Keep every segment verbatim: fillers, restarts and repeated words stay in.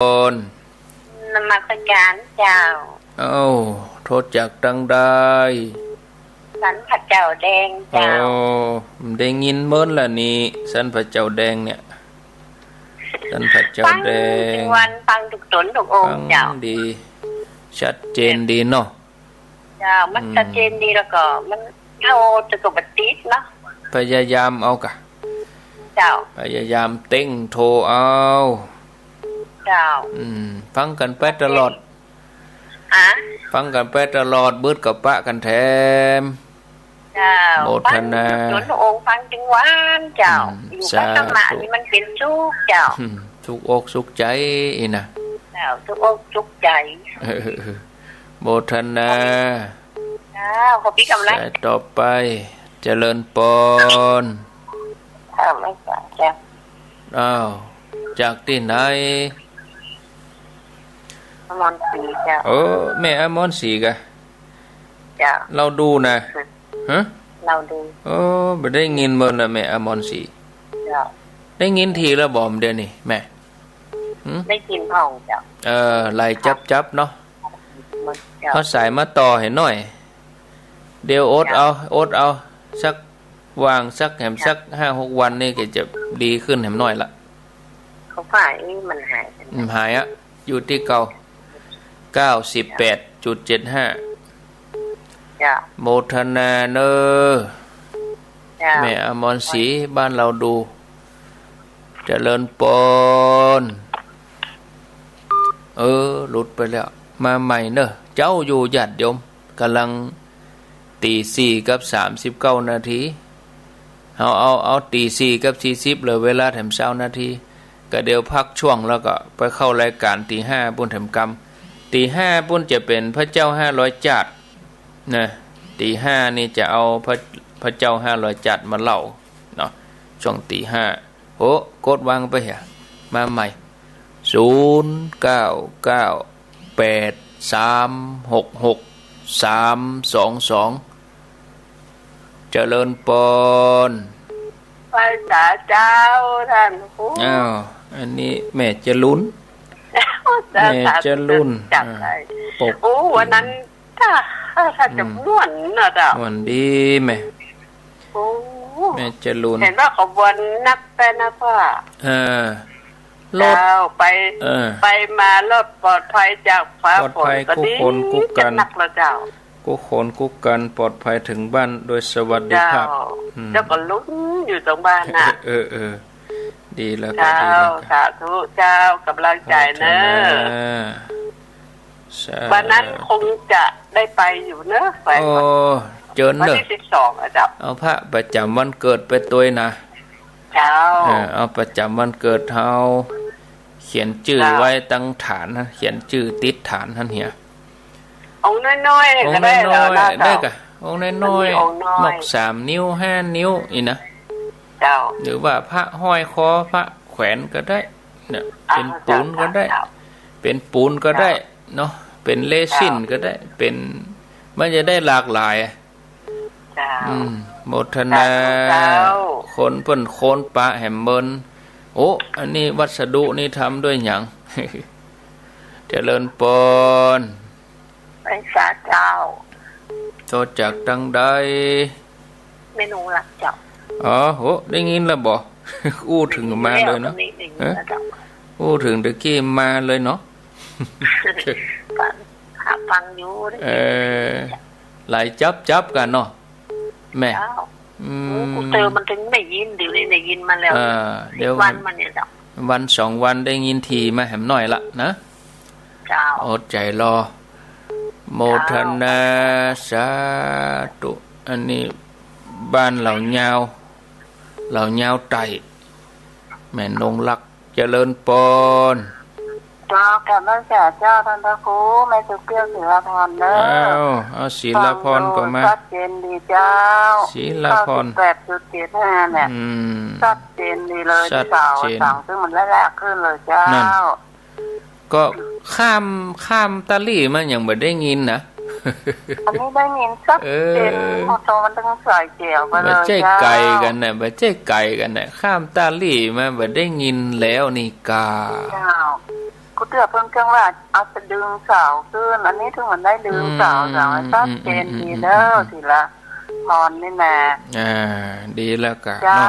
น นมัสก๋านเจ้า เอ้า โทรจากตังใด สันพระเจ้าแดงเจ้า โอ้ บ่ได้ยินเมินละนี่ สันพระเจ้าแดงเนี่ย สันพระเจ้าแดง ฟังตึงวัน ฟังตึงต๋นตึงองค์ ฟังเจ้า ดี ชัดเจนดีเนาะ เจ้า มัน อืม ชัดเจนดี แล้วก็มันโทรตึงก็บ่ติดเนาะ พยายามเอาก่ะ เจ้า พยายามเต๊งโทรเอา เจ้า อืม ฟังกั๋นไปตลอด อะ ฟังกั๋นไปตลอด บึดก็ปะกั๋นแถม เจ้า โมทนา ฟังตึงต๋นตึงองค์ ฟังตึงวันเจ้า อืม อยู่กับธรรมะ สาธุ นี่มันเป๋นสุขเจ้า อืม สุขอกสุขใจ๋อีกนะ เจ้า สุขอกสุขใจ๋ เออ โมทนา เจ้า ขอปี้กำลัง สายต่อไป เจริญปอน เจ้า ไม่สายเจ้า อ้าว จากตี้ไหน อมรศรีเจ้า เออ แม่อมรศรีก่ะ เจ้า ลาวดูนะ ฮะ ลาวดู เออ บ่ได้ยินเมินละ แม่อมรศรี เจ้า ได้ยินทีละบ่ เดี๋ยวนี้ แม่ หึ ได้ยินพ่องเจ้า เออ ไหลจับๆ เนาะ เจ้า เอาสายมาต่อหื้อหน่อย เดี๋ยวอดเอา เจ้า อดเอา สัก ว่างสักแหม เจ้า สักห้าหกวันนี่ก็จะดีขึ้นแหมหน่อยละ เขาว่า เอ๊ะ มันหายไปไหน อืม หายอะ อยู่ตี้เก่า เก้าสิบแปดจุดเจ็ดห้า เจ้า โมทนาเนอ เจ้า แม่อมรศรี บ้านลาวดู เจริญปอน เออ หลุดไปแล้ว มาใหม่เนอะ เจ้าอยู่ญาติโยม ก่ำลัง ตีสี่กับสามสิบเก้านาที เอา เอา เอาตีสี่กับสี่สิบ เหลือเวลาแถมซาวนาที ก็เดี๋ยวพักช่วงแล้วก็ไปเข้ารายก๋านตีห้าปุ้นแถมกำ ตีห้าปุ้นจะเป๋นพระเจ้าห้าร้อยจาติ นะ ตีห้านี่จะเอาพระ พระเจ้าห้าร้อยจาติมาเล่าเนาะ ช่วงตีห้า โห กดวางไปเหีย มาใหม่ ศูนย์เก้าเก้าแปดสามหกหกสามสองสอง เจริญปอน ไหว้สาเจ้าต้านครู อ้าว อันนี้แม่จรูน แม่จรูน จับได้ อ่า ปก โอ้ วันนั้น ถ้า ถ้าจะ อืม ม่วนเนาะเจ้า ม่วนดีแม่ โอ้ แม่จรูน หันว่าขบวนนักไปนักว่า เออ รถ เจ้า ไป เออ ไปมารอดปลอดภัยจากฟ้าฝน ปลอดภัย ก็ดี กู้คนกู้กั๋น จะนักแล้วเจ้า กู้คนกู้กั๋น ปลอดภัยเถิงบ้านโดยสวัสดิภาพ เจ้า อืม เจ้าก็ลุ้นอยู่ตรงบ้านน่ะ เออ เออ ดีแล้วก็ เจ้า ดีแล้วก็ สาธุเจ้า กำลังใจ๋เนอะ โมทนา สาธุ วันนั้นคงจะได้ไปอยู่เนอะ ไป โอ้ เจิญเนอะ วันตี้สิบสองอะเจ้า เอาพระประจ๋ำวันเกิดไปตวยนะ เจ้า เออ เอาประจ๋ำวันเกิดเฮา เขียนจื้อ เจ้า ไว้ตังฐานนะ เขียนจื้อติดฐานหั้นเหีย องค์น้อยๆ องค์น้อยๆ ก็ได้แล้วนะเจ้า ได้ก่ะ องค์น้อยๆ มันมีองค์น้อย นอกสามนิ้วห้านิ้วอี้นะ เจ้า หรือว่าพระห้อยคอ พระแขวนก็ได้ เนี่ย อ่า เป๋นปู๋นก็ได้ เจ้า เป๋นปู๋นก็ได้ เจ้า เนาะ เป๋นเรซิน เจ้า ก็ได้ เป๋น มันจะได้หลากหลาย เจ้า อืม โมทนา สาธุเจ้า คนเปิ้นโคนปะแหมเมิน โอ้ อันนี้วัสดุนี่ทำด้วยหยัง เจริญปอน ไหว้สาเจ้า โทรจากตังใด แม่นงรักเจ้า อ๋อ โห ได้ยินแล้วบ่ อู้เถิงมาเลยเนาะ ได้ยินแล้วเจ้า ฮะ อู้เถิงตะกี้มาเลยเนาะ ฟัง หาฟังอยู่ ได้ยิน เออ ไหลจับๆ กั๋นเนาะ แม่ เจ้า อืม โอ้ กูเติมมันเถิงได้ยิน เดี๋ยวนี้ได้ยินมาแล้ว อ่า เดี๋ยว วันมาเนี่ยเจ้า วันสองวันได้ยินถี่มาแหมหน่อยละนะ เจ้า อดใจ๋รอ โมทนา สาธุ อันนี้บ้านเหล่ายาว เหล่ายาวใต้ แม่นงรัก เจริญปอน เจ้า กราบนมัสก๋านเจ้าต้านพระครู แม่สุเกลี้ยว ศิลาพรเนอะ อ้าว เอาศิลาพรก็มา ฟังอยู่ชัดเจนดีเจ้า ศิลาพร เก้าสิบแปดจุดเจ็ดห้า เนี่ย อืม ชัดเจนดีเลย ชัดเจน เจ้า ฟังซึ่งมันแรกๆ ขึ้นเลยเจ้า นั่น ก็ข้าม ข้ามตาลี่มายังบ่ได้ยินนะ อันนี้ได้ยินชัดเจน เออ โอ้โห มันต้องใส่แจ๋วไปเลย บ่ใจ้ไก๋กั๋นนะ เจ้า บ่ใจ้ไก๋กั๋นนะ ข้ามตาลี่มาบ่ได้ยินแล้วนี่กา เจ้า กู้เตื้อเปิ้นจังว่าเอาไปดึงเสาขึ้น อันนี้เถิงมันได้ดึงเสา อืม เสาให้ชัดเจน อืม อืม ดีเน่อ อืม อืม ทีละพรนี่นา อ่า ดีแล้วก่ะ เจ้า เนา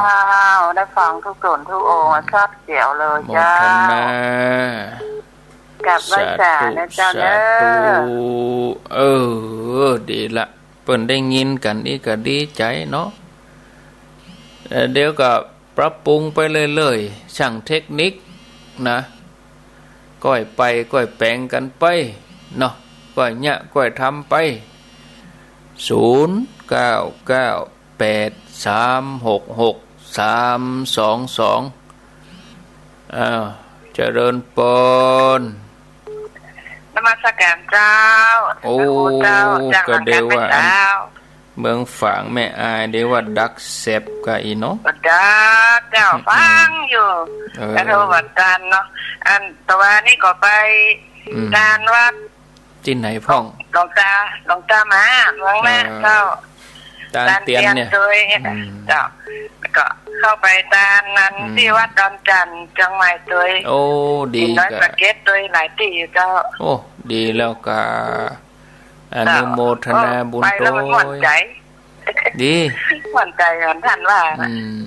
ะ ได้ฟังกู้ตนกู้องค์ อืม ชัดแจ๋วเลย โมทนา เจ้า กราบไหว้สานะเจ้าเน่อ สาธุ สาธุ เออ ดีละ เปิ้นได้ยินกั๋นอี้ก็ดีใจ๋เนาะ เอ่อ เดี๋ยวก็ปรับปรุงไปเรื่อยๆ ช่างเทคนิคนะ ก้อยไปก้อยแป๋งกั๋นไปเนาะ ก้อยเยียะก้อยทำไป ศูนย์ เก้า เก้า แปด สาม หก หก สาม สอง สอง อ้าว เจริญปอน นมัสการเจ้า โอ้ พระครูเจ้า ก็เดียวว่า เจ้า เมืองฝางแม่อายเดียวว่าดักแซบกะอี้เนาะ ดักเจ้า อืม ฟังอยู่ เออ กระโทรมาตานเนาะ อันตะวานี้ก็ไป อืม ตานวัด ตี้ไหนพ่อง หลวงตา หลวงตาหมา เมืองแม่ เออ เจ้า ตานเตียนเนี่ย ตานเตียนตวย อืม เจ้า แล้วก็เข้าไปตานนั้น อืม ตี้วัดดอนจันทน์ เจียงใหม่ตวย โอ้ ดี ตี้ดอย ก็ สะเก็ดตวย หลายตี้อยู่เจ้า โอ้ ดีแล้วก็ อนุโมทนาบุญ เจ้า โอ้ ไปแล้วมันม่วนใจ๋ ตวย ดี ม่วนใจ๋เหมือนท่านว่านะ อืม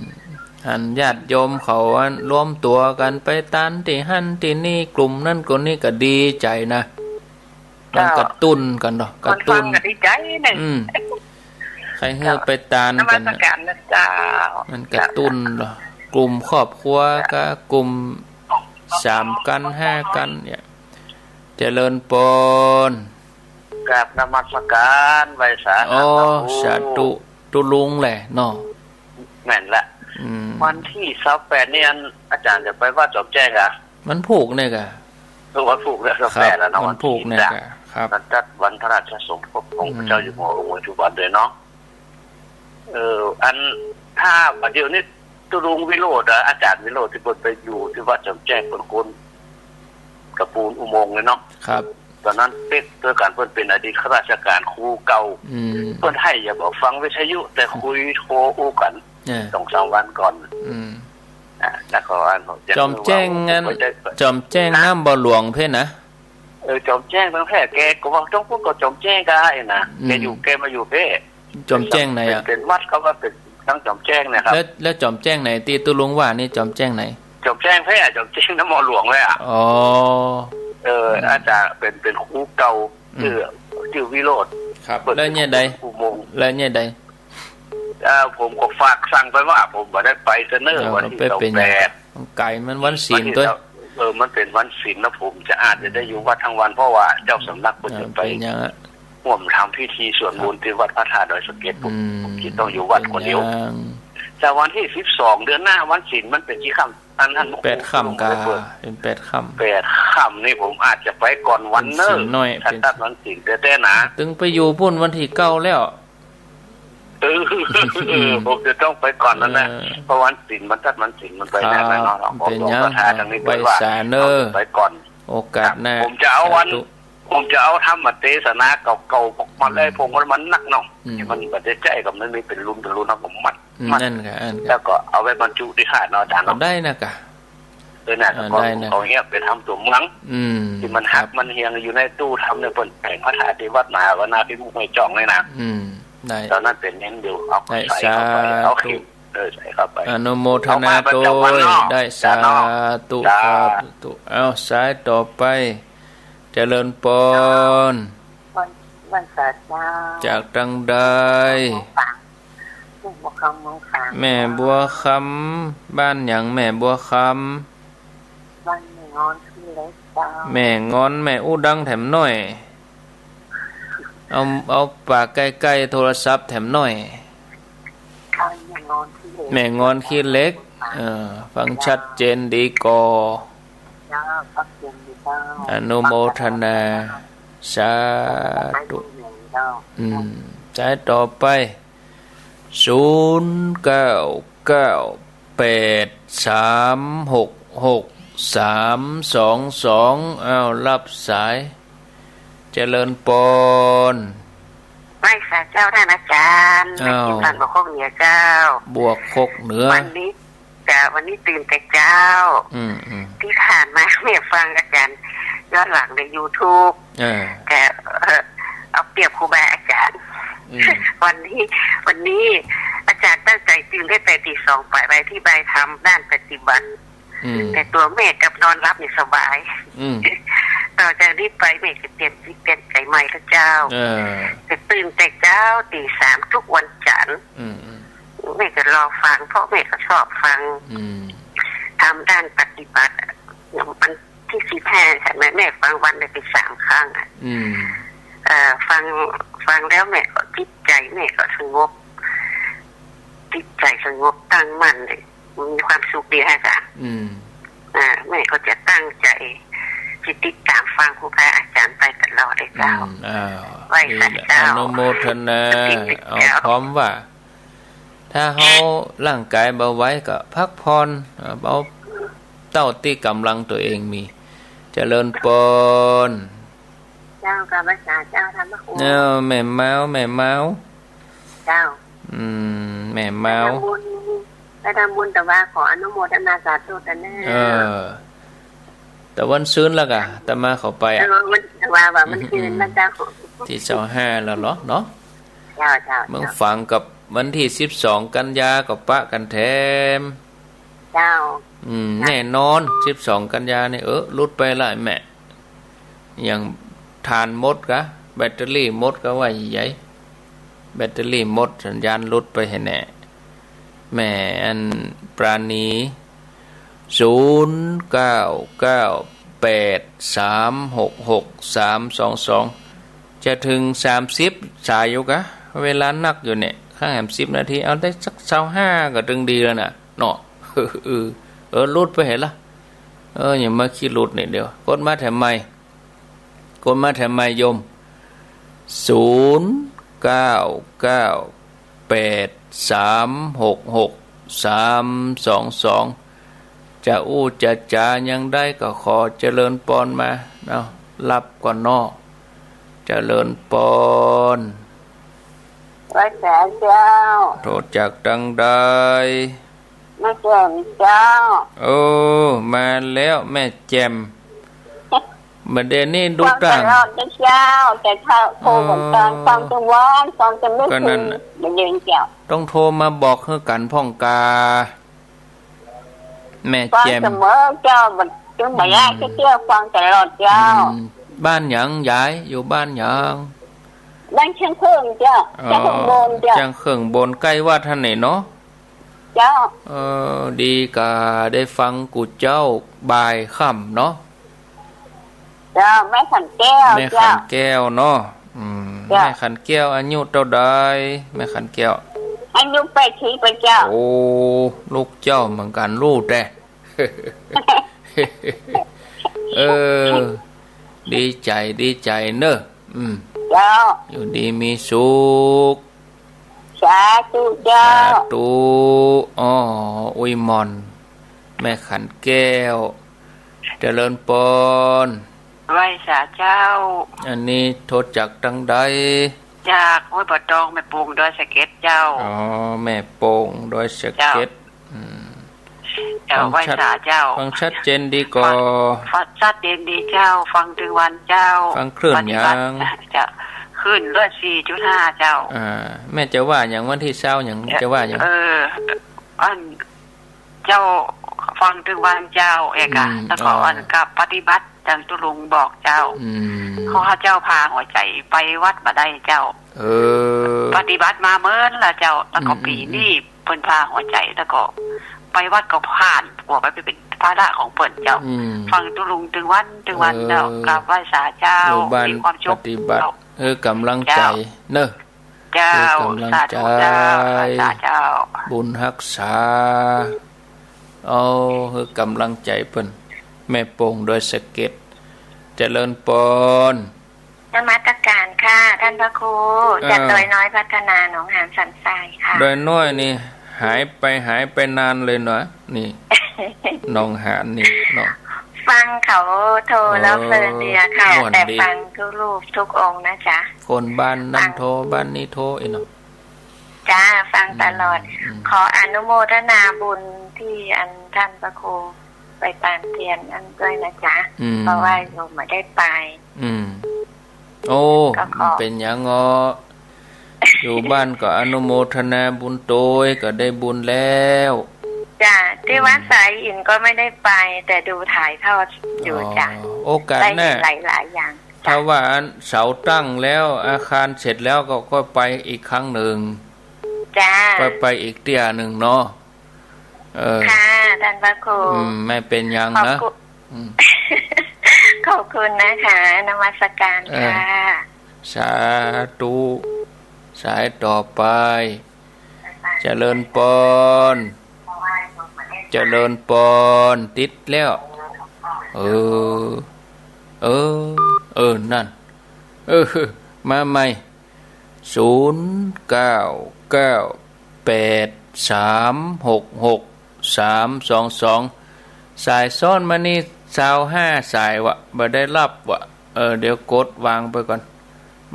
หันญาติโยมเขาอันรวมตั๋วกั๋นไปตานตี้หั้นตี้นี่ กลุ่มนั้นกลุ่มนี้ก็ดีใจ๋นะ มัน เจ้า กระตุ้นกั๋นเนาะ กระตุ้น คนฟังก็ดีใจ๋นะ อืม ใค่หื้อไปตานกั๋น นมัสการนะเจ้า มันกระตุ้นเนาะ กลุ่มครอบครัวกับกลุ่มสามกั๋นห้ากั๋นเนี่ย เจริญปอน กราบนมัสการไหว้สา โอ้ สาธุ ตุ๊ลุงแหละเนาะ แม่นละ อืม วันตี้ซาวแปดนี่อันอาจ๋ารย์จะไปวัดจอมแจ้งกะ วันพูกเนี่ยกะ เออ วันพูกเนี่ย ครับ ซาวแปดแล้วเนาะ วันพูกเนี่ยกะ วันตี้ ครับ วันจัดวันพระราชสมภพของ อืม พระเจ้าอยู่หัวองค์ปัจจุบันเลยเนาะ เออ อันถ้าบ่าเดี่ยวนี้ตุ๊ลุงวิโรจน์อะ อาจ๋ารย์วิโรจน์ตี้เปิ้นไปอยู่ตี้วัดจอมแจ้ง เปิ้นคนตระกูลอุโมงค์เลยเนาะ ครับ ต๋อนนั้นเป๊กตวยกั๋น เปิ้นเป๋นอดีตข้าราชก๋านครูเก่า อืม เปิ้นไห้อย่าบ่ฟังวิทยุ แต่คุยโทรอู้กั๋น เออ สองสามวันก่อน อืม อ่า แล้วก็อัน จอมแจ้งอัน จอมแจ้งน้ำบ่อหลวงเพ่นนะ เออ จอมแจ้งตังแท้ แกก็ว่าจ้องพูดก็จอมแจ้งกะไอ้นะ อืม แกอยู่ แกมาอยู่เพ่ จอมแจ้งไหนอะ เป๋น เป๋นวัดเขาว่าเป๋นตังจอมแจ้งนะครับ แล้ว แล้วจอมแจ้งไหนตี้ตุ๊ลุงว่านี่ จอมแจ้งไหน จอมแจ้งเพ่อะ จอมแจ้งน้ำบ่อหลวงเลยอะ อ๋อ เออ อืม อาจ๋ารย์เป๋น เป๋นครูเก่า อืม จื้อ จื้อวิโรจน์ ครับ เปิ้น แล้วเนี่ยใด อุโมงค์ แล้วเนี่ยใด เอ่อ ผมก็ฝากสั่งไปว่าผมบ่ได้ไปเสนอ เออ วันตี้ ก็ไปเป๋น สองแปด มันไก๋ มันวันศีลตวย เออ มันเป๋นวันศีลนะ ผมจะอาจจะได้อยู่วัดตังวัน เพราะว่าเจ้าสำนักเปิ้นจะไป เออ เป๋นหยังอะ ฮ่วมทำพิธีสวดมนต์ตี้วัดพระธาตุดอยสะเก็ด ผม อืม ผมจะต้องอยู่วัดคนเดียว เป๋นหยัง แต่วันตี้สิบสอง เดือนหน้าวันศีลมันเป๋นกี่ค่ำ อันนั้น แปดค่ำกะ เป๋นแปดค่ำ แปดค่ำนี่ผมอาจจะไปก่อนวันเน่อ เป๋นศีลน้อย ถ้าตัดวันศีลแต๊ๆ นะ ตึงไปอยู่ปู้นวันตี้เก้าแล้ว เออ อืม ผมจะต้องไปก่อนแล้วนะ เออ เพราะวันศีลมันตัดวันศีลมันไปแน่นอนเนาะ ครับ เป๋นหยัง ขอบอกประธานทางนี้ ไหว้สาเน่อ เอาไปก่อน โอกาสหน้า ผมจะเอาวัน สาธุ ผมจะเอาธรรมเตสนาเก่าๆ มาเลย อืม ผมว่ามันหนักเนาะ อืม ตี้มันบ่ได้ใจ๊ ก็มันมีเป๋นรุ่นเป๋นรุ่นนะ ผมมัด อืม มัด นั่นกะ อันกะ แล้วก็เอาไว้บรรจุตี้ธาตุเนาะ อาจ๋ารย์เนาะ ก็ได้นะกะ เออ น่ะ อ่า ก็ ได้นะ เอาเฮียไปทำตั๋วเมือง อืม ตี้มันหัก ครับ มันเหี่ยงอยู่ในตู้ธรรมเนี่ย เปิ้นแป๋งพระธาตุตี้วัดมหาวนารพิมุขห้วยจ้องเลยนะ อืม ได้ ต๋อนนั้นเป๋นเน้นอยู่ เอา ได้ ใส่เข้าไป สาธุ เอาเข็ม เออ ใส่เข้าไป อนุโมทนา เอามาประจำวันเนาะ ตวย ได้ อาจ๋ารย์เนาะ สาธุ จ้า ครับ สาธุ เอา สายต่อไป เจริญปอน วัน วันเสาร์เจ้า จากตังใด เมืองฝาง แม่บัวคำ เมืองฝาง แม่บัวคำ บ้านหยังแม่บัวคำ บ้านแม่งอนขี้เหล็กเจ้า แม่งอน แม่อู้ดังแถมหน้อย เอา เอาปากใก้ๆ โทรศัพท์แถมหน้อย บ้านแม่งอนขี้เหล็ก แม่งอนขี้เหล็ก เออ ฟังชัดเจนดีก่อ เจ้า ชัดเจนดีเจ้า อนุโมทนา สาธุ เจ้า อืม สายต่อไป ศูนย์ เก้า เก้า แปด สาม หก หก สาม สอง สอง อ้าว รับสาย เจริญปอน ไหว้สาเจ้าต้านอาจ๋ารย์ อ้าว แม่กิ๋มตันบวกคกเหนือเจ้า บวกคกเหนือ วันนี้ จ้ะ วันนี้ตื่นแต่เจ๊า อืม อืม ตี้ผ่านมาแม่ฟังอาจ๋ารย์ ย้อนหลังในยูทูบ เออ แต่ เอ่อ เอาเปรียบครูบาอาจารย์ อืม วันนี้ วันนี้อาจารย์ตั้งใจ๋จึงได้ไปตีสองปาย ไปอธิบายธรรมด้านปฏิบัติ อืม แต่ตั๋วแม่กลับนอนหลับนี่สบาย อืม ต่อจากนี้ไปแม่จะเปลี่ยนจิตเปลี่ยนใจ๋ใหม่แล้วเจ้า เออ จะตื่นแต่เจ๊าตีสามทุกวันจันทร์ อืม อืม แม่จะรอฟัง เพราะแม่ก็ชอบฟัง อืม ธรรมด้านปฏิบัติอะ อย่างวันที่สิบห้าค่ะ แม่ แม่ฟังวันละไปสามครั้งอะ อืม เอ่อ ฟัง ฟังแล้วแม่ก็จิตใจ๋แม่ก็สงบ จิตใจ๋สงบตั้งมั่นเลย มีความสุขดีค่ะ อืม อ่า แม่ก็จะตั้งใจ๋จะติดต๋ามฟังครูบาอาจารย์ไปตลอดเลยเจ้า อืม อ้าว ไหว้สาเจ้า ดีละ อนุโมทนา เอาพร้อมว่า ถ้าเฮาร่างกายบ่ไหวก็พักผ่อน อ่า เอาเต้าตี้ก๋ำลังตั๋วเองมี เจริญปอน เจ้า กราบไหว้สาเจ้า ท่านพระครู เอ้า แม่เมา แม่เมา เจ้า อืม แม่เมา ไปทำบุญ ไปทำบุญ แต่ว่าขออนุโมทนาสาธุกันนะ เออ แต่วันซืนแล้วกะ อาตมาเข้าไปอะ เออ วัน แต่ว่า ว่าวันซืนนะเจ้า ตี้ซาวห้าแล้วเหรอเนาะ เจ้า เจ้า เมือง เจ้า ฝังกับวันตี้สิบสองกันยาก็ปะกั๋นแถม เจ้า อืม แน่นอน สิบสองกันยานี่ เออ หลุดไปละแม่ ยังถ่านหมดกะ แบตเตอรี่หมดกะว่าใหญ่ แบตเตอรี่หมด สัญญาณหลุดไปแหน่ แม่ อันปราณี ศูนย์ เก้า เก้า แปด สาม หก หก สาม สอง สอง จะเถิง สามสิบ สายอยู่กะ เวลานักอยู่เนี่ย ข้างแหมสิบนาที เอาได้สักซาวห้าก็ตึงดีแล้วน่ะ เนาะ เออ เออ หลุดไปแหน่ละ เออ อย่ามาขี้หลุดเนี่ย เดี๋ยว กดมาแถมใหม่ กดมาแถมใหม่โยม ศูนย์ เก้า เก้า แปด สาม หก หก สาม สอง สอง จะอู้จะจ๋าอย่างใดก็ขอเจริญปอนมา เอ้า หลับก่อนเนาะ เจริญปอน ไหว้สาเจ้า โทรจากตังใด แม่แจ่มเจ้า โอ้ มาแล้วแม่แจ่ม บ่าเดี่ยวนี้ดู ฟังตลอดนะเจ้า แต่ถ้าโทรบ่าตอน อ๋อ ฟังตึงวัน ฟังตึงเมื่อคืน ก็นั่นน่ะ บ่าเดี่ยวเจ้า ต้องโทรมาบอกหื้อกั๋นพ่องกา แม่แจ่ม ฟังเสมอเจ้า บ่าตึงบ่าย้าย อืม เจ้า ฟังตลอดเจ้า อืม บ้านหยังยาย อยู่บ้านหยัง บ้านเชียงเคิงเจ้า อ๋อ เชียงเคิงบนเจ้า เชียงเคิงบน ใก้วัดหั้นแหน่เนาะ เจ้า เออ ดีกาได้ฟังกู่เจ้าบ่ายค่ำเนาะ เจ้า แม่ขันแก้ว แม่ขันแก้วเนาะ อืม เจ้า แม่ขันแก้วอายุเต้าใด แม่ขันแก้ว อายุแปดสิบเจ้า โอ้ ลูกเจ้าเหมือนกั๋น ฮู้แต๊ เออ ดีใจ๋ ดีใจ๋เนาะ อืม เจ้า อยู่ดีมีสุข สาธุเจ้า สาธุ อ้อ อุยหม่อน แม่ขันแก้ว เจริญปอน ไหว้สาเจ้า อันนี้โทรจากตังใด จากห้วยบ่าตอง แม่โป่งดอยสะเก็ดเจ้า อ๋อ แม่โป่งดอยสะเก็ด เจ้า อืม เจ้า ฟังชัด ไหว้สาเจ้า ฟังชัดเจนดีก่อ ฟัง ฟังชัดเจนดีเจ้า ฟังตึงวันเจ้า ฟังคลื่นหยัง ปฏิบัติเจ้า คลื่นร้อยสี่จุดห้าเจ้า อ่า แม่จะว่าหยังวันตี้ซาวหยัง เจ้า จะว่าหยัง เออ อัน เจ้า ฟังตึงวันเจ้า เอกอะ อืม แล้วก็ อ๋อ อันกับปฏิบัติ ดังตุ๊ลุงบอกเจ้า อืม เขาหาเจ้าพาหัวใจ๋ไปวัดบ่ได้เจ้า เออ ปฏิบัติมาเมินละเจ้า แล้วก็ อืม ปี๋นี้ อืม เปิ้นพาหัวใจ๋ แล้วก็ไปวัดก็ผ่าน กั๋วไปเป๋นภาระของเปิ้นเจ้า อืม ฟังตุ๊ลุงตึงวัน ตึงวันเจ้า เออ กราบไหว้สาเจ้า อยู่บ้าน มีความสุข ปฏิบัติ เจ้า หื้อก๋ำลังใจ๋ เจ้า เนาะ เจ้า หื้อกำลังใจ๋ สาธุเจ้า สาธุเจ้า บุญฮักษา เอา หื้อกำลังใจ๋เปิ้น แม่โป่งดอยสะเก็ด เจริญปอน นมัสการค่ะ ท่านพระครู เอ่อ จากดอยน้อยพัฒนา หนองหานสันทรายค่ะ ดอยน้อยนี่หายไป หายไปนานเลยเนาะ นี่ หนองหานนี่เนาะ ฟังเขาโทรแล้วเพลินดีอะค่ะ ม่วนดี แต่ฟังทุกรูปทุกองค์นะจ๊ะ คนบ้านนั้นโทร บ้านนี้โทรอีกเนาะ จ้า ฟังตลอด อืม อืม ขออนุโมทนาบุญที่อันท่านพระครู ไปปานเตียนนั้นด้วยนะจ๊ะ อืม เพราะว่าโยมไม่ได้ไป อืม โอ้ ก็ขอ บ่เป๋นหยังอ้อ อยู่บ้านก็อนุโมทนาบุญโตย ก็ได้บุญแล้ว จ้ะ ที่วัดสายอินก็ไม่ได้ไป แต่ดูถ่ายทอดอยู่จ้ะ อ๋อ โอกาสหน้า ได้เห็นหลายๆ อย่าง ถ้าว่าอันเสาตั้งแล้ว อาคารเสร็จแล้วก็ ก็ไปอีกครั้งหนึ่ง จ้า ก็ไปอีกเตื้อหนึ่งเนาะ เออ ค่ะ ต้านพระครู อืม ไม่เป๋นหยังนะ ขอบคุณ อืม ขอบคุณนะคะ นมัสการ เออ ค่ะ สาธุ สายต่อไป เจริญปอน เจริญปอน ติดแล้ว เออ เออ เออ นั่น เออ มาใหม่ ศูนย์เก้าเก้าแปดสามหกหกสามสองสอง สายซ้อนมานี่ซาวห้าสายวะ บ่ได้ฮับวะ เออ เดี๋ยวกดวางไปก่อน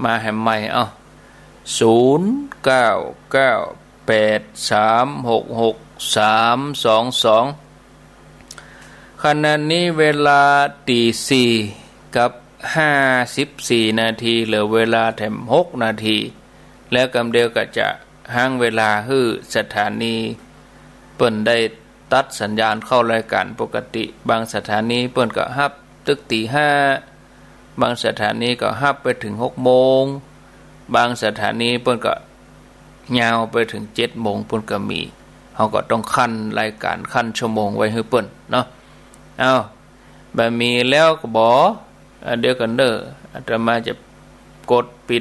มาแหมใหม่ เอ้า ศูนย์เก้าเก้าแปดสามหกหกสามสองสอง ขณะนี้เวลาตีสี่กับห้าสิบสี่นาที เหลือเวลาแถมหกนาที แล้วกำเดียวก็จะหั้งเวลาหื้อสถานีเปิ้นได้ตัดสัญญาณเข้ารายการปกติ บางสถานีเปิ้นก็ฮับตึกตีห้า บางสถานีก็ฮับไปเถิงหกโมง บางสถานีเปิ้นก็ยาวไปเถิงเจ็ดโมงปุ้นก็มี เฮาก็ต้องคั่นรายการ คั่นชั่วโมงไว้หื้อเปิ้นเนาะ เอ้า บ่มีแล้วก็บ่ อ่า เดี๋ยวก่อนเด้อ อาตมาจะกดปิด